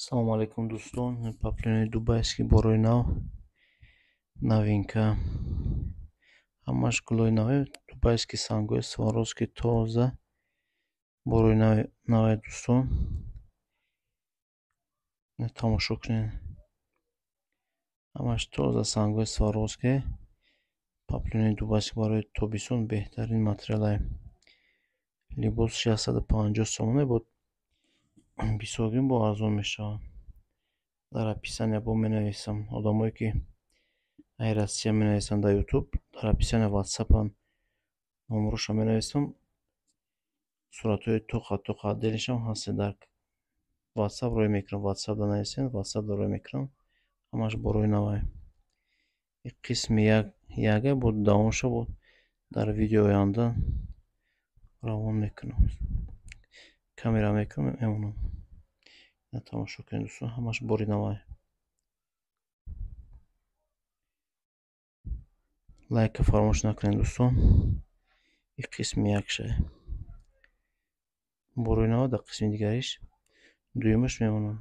Салому алейкум, дӯстон. Паплинои дубайский, борои нав, новинка. Ҳамаш гулои наве, дубайский, сангои Сваровски, тоза, борои наве, дӯстон. Тамошо кунед. Ҳамаш тоза, сангои Сваровски. Паплинои дубайский барои тобистон беҳтарин материалае. Либос 650 сомоне, бо бисёргин бо арзон мешавад. Дар описания бо менависам. Одамое ки ай Россия менависанд дар Ютуб, дар описания Ватсапам номероша менависам. Суратҳои тоқа тоқа отделишам ҳаст, дар Ватсап рӯй мекунам. Ватсап да нависен, Ватсап да рӯй мекунам. Ҳамаш борои навай. Қисми як яга бо давомша бо дар видеои оянда равон мекунам. Камера мекунам, мемонам. Тамошо кунед, дӯстон, ҳамаш бори навай. Лайка фаромӯш накунед, дӯстон. Ин қисми якшае. Борои нава дар қисми дигариш дуюмаш мемонам.